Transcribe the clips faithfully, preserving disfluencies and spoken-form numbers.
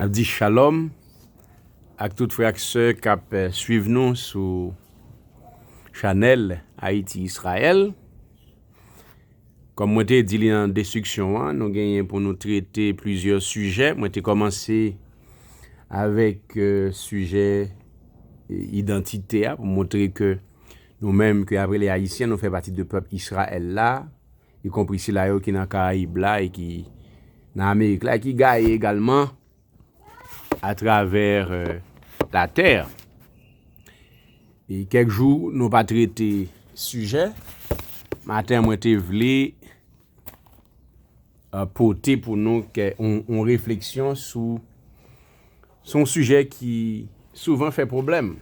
Ap di shalom ak tout frè ak sè k ap, eh, swiv nou sou chanèl Ayiti Izrayèl. Kòm mwen te di li nan deskripsyon an, nou genyen pou nou trete plizyè sijè. Mwen te kòmanse avèk, eh, sijè, eh, idantite a, pou montre ke nou menm ke apre le Ayisyen, nou fè pati de pèp Izrayèl la, ikonpri sila yo ki nan Karayib la e ki nan Amerik la, e ki gaye egalman atravè, eh, latè. E kèk jou nou pa trete sijè, maten mwen te vle, eh, pote pou nou kè, on, on refleksyon sou, sou yon sijè ki souvan fè pwoblèm.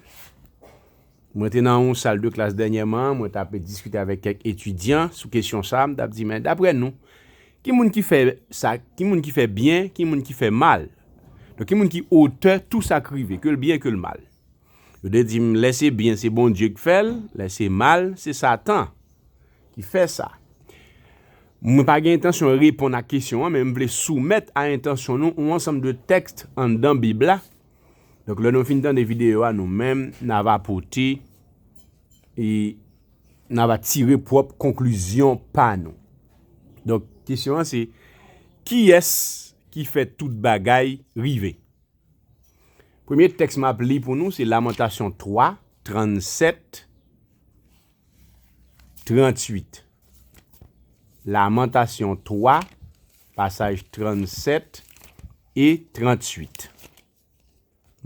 Mwen te nan yon sal de klas dènyèman, mwen t ap diskite avèk kèk etidyan sou kesyon sa, m t ap di, men daprè nou, ki moun ki fè sa, ki moun ki fè byen, ki moun ki fè mal? Donk, ki moun ki otè tou sa k rive, ke l byen, ke l mal? Yo te di m, lè se byen, se Bondye k fè l, lè se mal, se Satan ki fè sa. Mwen pa gen entansyon reponn a kesyon an, men m vle soumèt a entansyon nou yon ansanm de tèks anndan Bib la. Donk, lè nou fin tande videyo a, nou menm, n a va pote e n a va tire pwòp konklizyon pa nou. Donk, kesyon an se, kiyès ki fè tout bagay rive? Premye tèks m ap li pou nou, se Lamantasyon twa, trannsèt, trantuit. Lamantasyon twa, pasaj trannsèt e trantuit.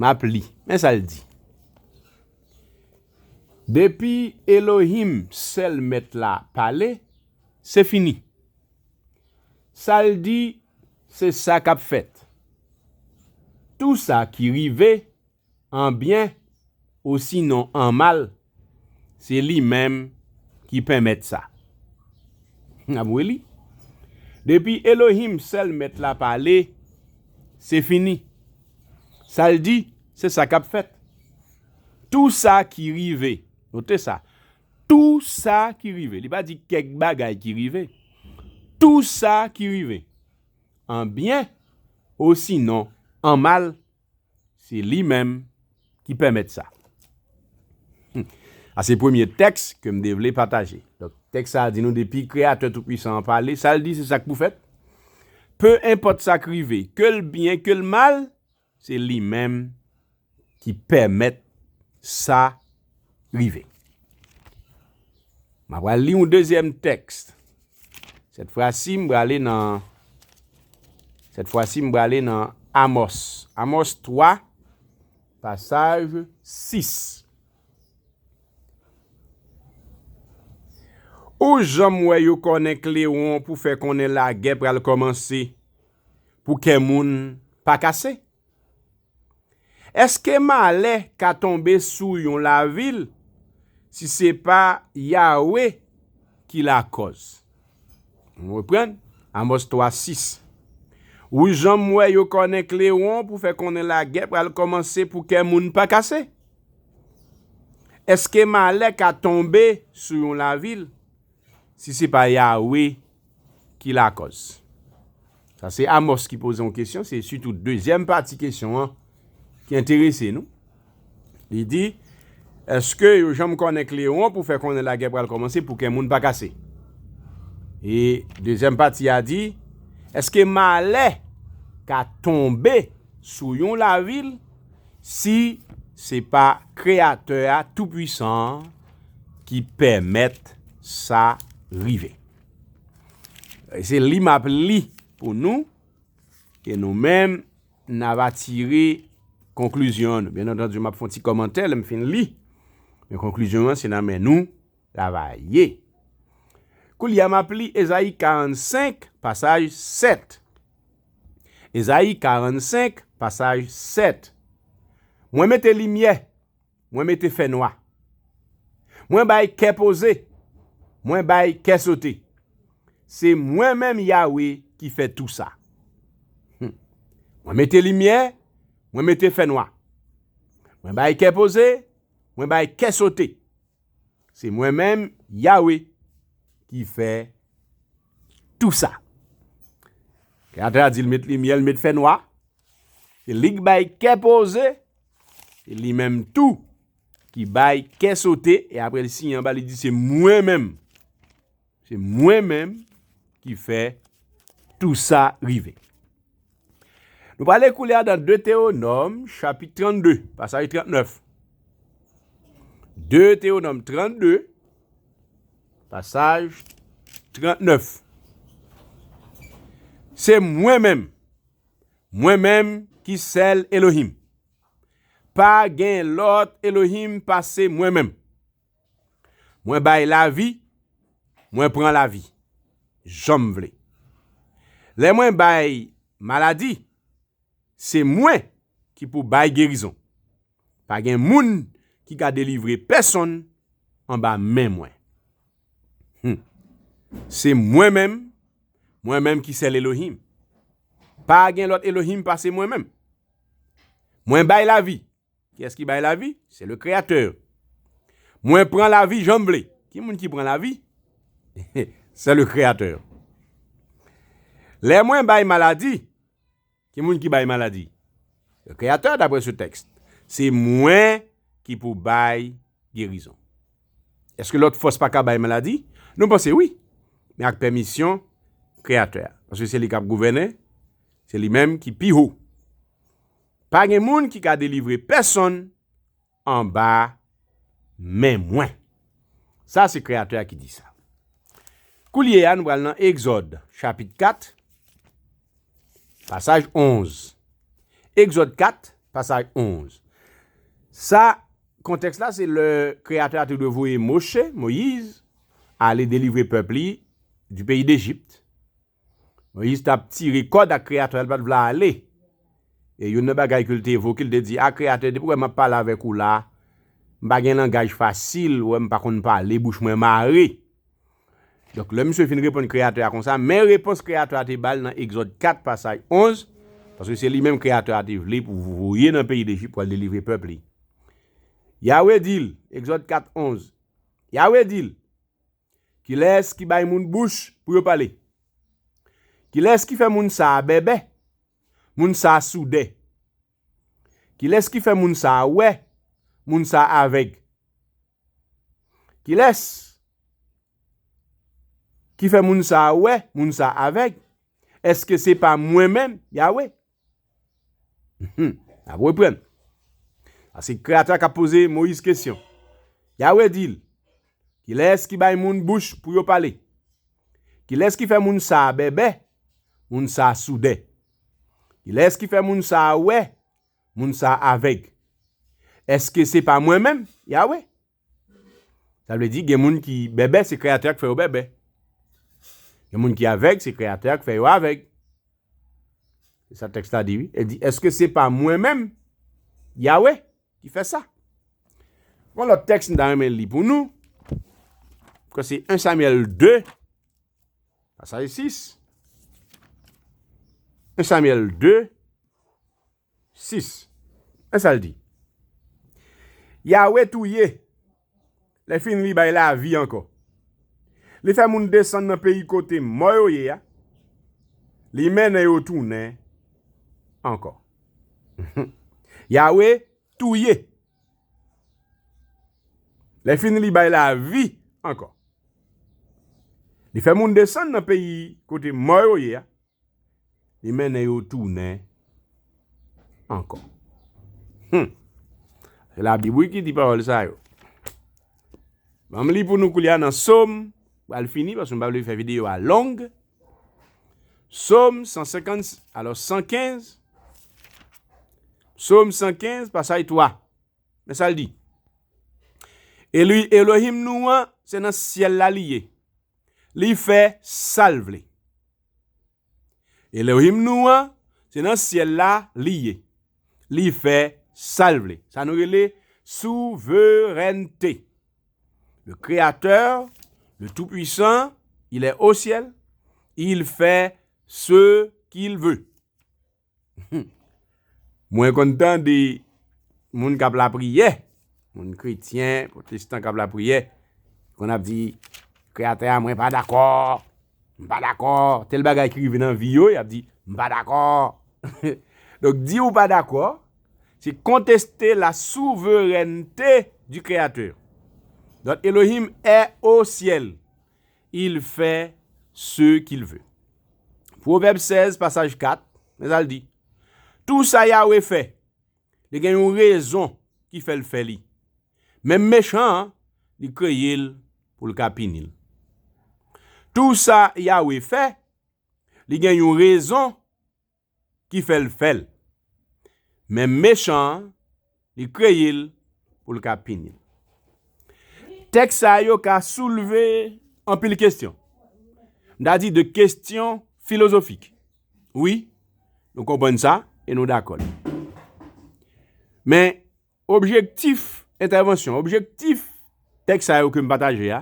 M ap li. Men sa l di. Depi Elohim, sèl Mèt la, pale, se fini. Sa l di, se sa k ap fèt. Tou sa ki rive, an byen, osinon an mal, se li menm ki pèmèt sa. N ap reli. Depi Elohim, sèl Mèt la, pale, se fini. Sa l di, se sa k ap fèt. Tou sa ki rive, note sa, tou sa ki rive, li pa di kèk bagay ki rive, tou sa ki rive, an byen, osinon an mal, se li menm ki pèmèt sa. Hmm. Sa se premye tèks ke m te vle pataje. Donk, tèks sa a di nou depi Kreyatè Toupwisan an pale, sa l di se sa k pou fèt. Pe enpòt sa k rive, ke l byen, ke l mal, se li menm ki pèmèt sa rive. M a pral li yon dezyèm tèks. Sèt fwa si, m prale nan, sèt fwa si, m prale nan Amòs. Amòs twa, pasaj sis. Ou janm wè yo kònen klewon pou fè konnen lagè pral kòmanse, pou kè moun pa kase? Èske malè ka tonbe sou yon lavil si se pa Yawe ki lakòz? Nou reprann, Amòs twa sis. Ou janm wè yo kònen klewon pou fè konnen lagè pral kòmanse pou kè moun pa kase? Èske malè ka tonbe sou yon lavil si se pa Yawe ki lakòz? Sa se Amòs ki poze yon kesyon, se sitou dezyèm pati kesyon an ki enterese nou. Li di, èske yo janm kònen klewon pou fè konnen lagè pral kòmanse pou kè moun pa kase? E dezyèm pati a di, èske malè ka tonbe sou yon lavil si se pa Kreyatè a Toupwisan an ki pèmèt sa rive? E se li m ap li pou nou, ke nou menm, n a va tire konklizyon nou. Byen antandi, m ap fè yon ti kòmantè lè m fin li, men konklizyon an se nan men nou l a va ye. Koulye a, m ap li Ezayi karannsenk, pasaj sèt. Ezayi karannsenk, pasaj sèt. Mwen mete limyè, mwen mete fènwa. Mwen bay kè poze, mwen bay kè sote. Se mwen menm Yawe ki fè tou sa. Hmm. Mwen mete limyè, mwen mete fènwa. Mwen bay kè poze, mwen bay kè sote. Se mwen menm, Yawe, ki fè tou sa. Kreyatè a di l met limyè, l met fènwa. Se li k bay kè poze, se li menm tou ki bay kè sote, e apre l siyen anba, li di, "Se mwen menm. Se mwen menm ki fè tou sa rive." Nou prale koulye a nan Detewonòm, chapit trannde, pasaj trannèf. Detewonòm trannde, pasaj trannèf. Se mwen menm, mwen menm ki sèl Elohim. Pa gen lòt Elohim pase mwen menm. Mwen bay lavi, mwen pran lavi, jan m vle. Lè mwen bay maladi, se mwen ki pou bay gerizon. Pa gen moun ki ka delivre pèsonn anba men mwen. Hmm. Se mwen menm, mwen menm ki sèl Elohim. Pa gen lòt Elohim pase mwen menm. Mwen bay lavi. Kiyès ki bay lavi? Se le Kreyatè. Mwen pran lavi jan m vle. Ki moun ki pran lavi? Se le Kreyatè. Lè mwen bay maladi, ki moun ki bay maladi? Le Kreyatè, daprè se tèks. Se mwen ki pou bay gerizon. Èske lòt fòs pa ka bay maladi? Nou panse wi, men ak pèmisyon Kreyatè a. Paske se li k ap gouvènen, se li menm ki pi wo. Pa gen moun ki ka delivre pèsonn anba men mwen. Sa se Kreyatè a ki di sa. Koulye a, nou pral nan Egzòd, chapit kat, pasaj onz. Egzòd kat, pasaj onz. Sa, kontèks la, se lè Kreyatè a te dwe voye Moche, Moyiz, ale delivre pèp li du peyi Dejip. Moyiz t ap tire kòd ak Kreyatè a, li pa t vle ale. E youn nan bagay ke l te evoke, l te di, "A Kreyatè, depi w wè m ap pale avèk ou la, m pa gen langaj fasil, ou wè m pa konn pale, bouch mwen mare." Donk, lè misye fin reponn Kreyatè a konsa, men repons Kreyatè a te ba l nan Egzòd kat, pasaj onz, paske se li menm Kreyatè a te vle pou voye nan peyi Dejip pou al delivre pèp li. Yawe di l, Egzòd kat onz, Yawe di l, Kilès ki bay moun bouch pou yo pale? Kilès ki fè moun sa a bèbè? Moun sa a soudè? Kilès ki fè moun sa a wè? Moun sa a avèg? Kilès ki fè moun sa a wè? Moun sa a avèg? Èske se pa mwen menm, Yawe? Hmm, n ap reprann. Sa se Kreyatè a k ap poze Moyiz kesyon. Yawe di l, Kilès ki bay moun bouch pou yo pale? Kilès ki fè moun sa a bèbè? Moun sa a soudè? Kilès ki fè moun sa a wè? Moun sa a avèg? Èske se pa mwen menm, Yawe? Sa vle di, gen moun ki bèbè, se Kreyatè a k fè yo bèbè. Gen moun ki avèg, se Kreyatè a k fè yo avèg. Se sa tèks la di, wi. El di, èske se pa mwen menm, Yawe, ki fè sa? Gon lòt tèks m ta renmen li pou nou. Ke se en Samyèl de, pasaj sis. En Samyèl de, sis. Men sa l di. Yawe touye, lè fini li bay lavi ankò. Li fè moun desann nan peyi kote mò yo ye a. Li mennen yo tounen ankò. Yawe touye. Lè fini li bay lavi ankò. Li fè moun desann nan peyi kote mò yo ye a. Li mennen yo tounen ankò. Hmm. Se Labib, wi, ki di pawòl sa yo. Ban m li pou nou koulye a nan Sòm, pral fini, paske m pa vle fè videyo a long. Sòm san senkant, alò, san kenz. Sòm san kenz, pasaj twa. Men sa l di. Eli-, Elohim nou an, se nan syèl la li ye. Li fè sa l vle. Elohim nou an, se nan syèl la li ye. Li fè sa l vle. Sa nou rele souverènte. Le Créateur, le Tout-Puissant, il est au ciel, il fait ce qu'il veut. Mwen konn tande moun k ap lapriyè, moun kretyen, pwotestan k ap lapriyè, konn ap di, Kreyatè a, mwen pa dakò, m pa dakò. Tèl bagay ki rive nan vi yo, y ap di, m pa dakò. Donk, di ou pa dakò, se konteste la souverènte du Créateur. Donk, Elohim est au ciel. Il fait ce qu'il veut. Pwovèb sèz, pasaj kat, men sa l di, tou sa Yawe fè, li gen yon rezon ki fè l fè li. Menm mechan an, li kreye l pou l ka pini l. Tou sa Yawe fè, li gen yon rezon ki fè l fè l. Menm mechan an, li kreye l pou l ka pini l. Tèks sa yo ka soulve anpil kesyon. M ta di de kesyon filozofik. Wi, nou konprann sa e nou dakò. Men, objektif entèvansyon, objektif tèks sa yo ke m pataje a,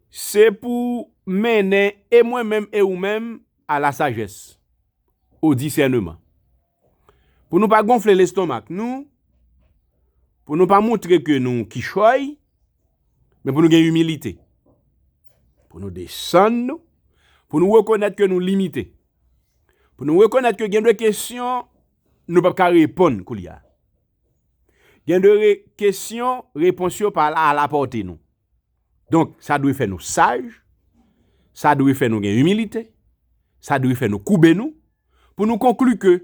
se pou mennen e mwen menm e ou menm a la sajès, o disèneman. Pou nou pa gonfle lestonmak nou, pou nou pa montre ke nou kichòy, men pou nou gen imilite. Pou nou desann nou, pou nou rekonèt ke nou limite. Pou nou rekonèt ke gen de kesyon nou p ap ka reponn koulye a. Gen de re- kesyon, repons yo pa la a la pòte nou. Donk, sa dwe fè nou saj, sa dwe fè nou gen imilite, sa dwe fè nou koube nou, pou nou konkli ke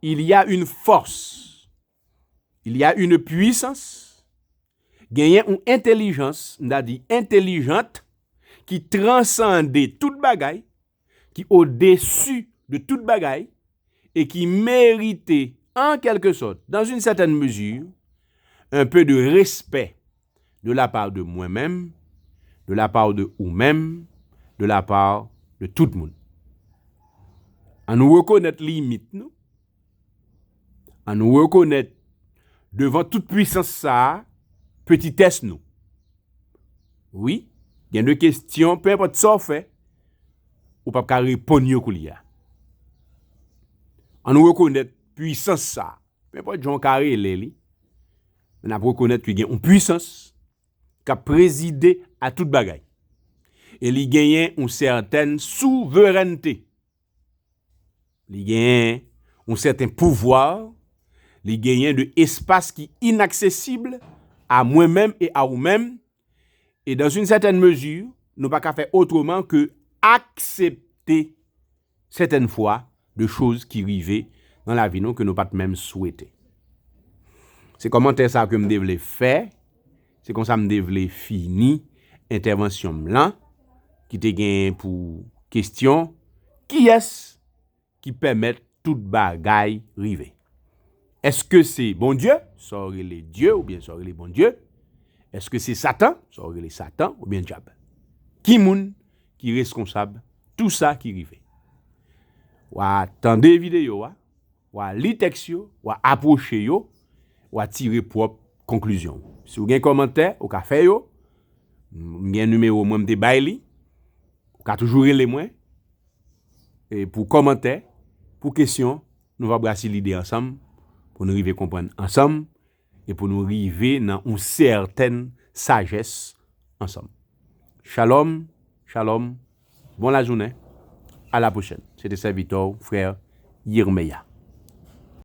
il y a une force, il y a une puissance, genyen yon entèlijans, m ta di entèlijant, ki transande tout bagay, ki odesi de tout bagay, e ki merite, en quelque sorte, dans une certaine mesure, un peu de respect de la part de mwen menm, de la part de ou menm, de la part de tout moun. An nou rekonèt limit nou, an nou rekonèt devan tout pwisans sa a, petitès nou. Wi, gen de kesyon, pe enpòt sa w fè, ou p ap ka reponn yo koulye a. An nou rekonèt pwisans sa a, pe enpòt jan w ka rele li, men n ap rekonèt ke gen yon pwisans k ap prezide a tout bagay. E li genyen yon sètèn souverènte. Li genyen yon sèten pouvwa, li genyen de espas ki inaksesib a mwen menm e a ou menm. E dans une certaine mesure, nou pa ka fè otreman ke aksepte sètèn fwa de choz ki rive nan lavi nou ke nou pa t menm swete. Se kòmantè sa ke m te vle fè, se konsa m te vle fini entèvansyon m lan, ki te genyen pou kesyon, kiyès ki pèmèt tout bagay rive? Èske se Bondye, sa w rele Dye oubyen sa w rele Bondye? Èske se Satan, sa w rele Satan oubyen dyab? Ki moun ki reskonsab tou sa ki rive? W a tande videyo a, w a li tèks yo, w a apwoche yo, w a tire pwòp konklizyon w. Si w gen kòmantè, ou ka fè yo. M gen nimewo mwen, m te bay li. Ou ka toujou rele mwen. E pou kòmantè, pou kesyon, nou va brase lide ansanm, pou nou rive konprann ansanm, e pou nou rive nan yon sètèn sajès ansanm. Shalom, shalom, bon lajounen, a la pwochèn. Se te sèvitè w, frè Yirmeya.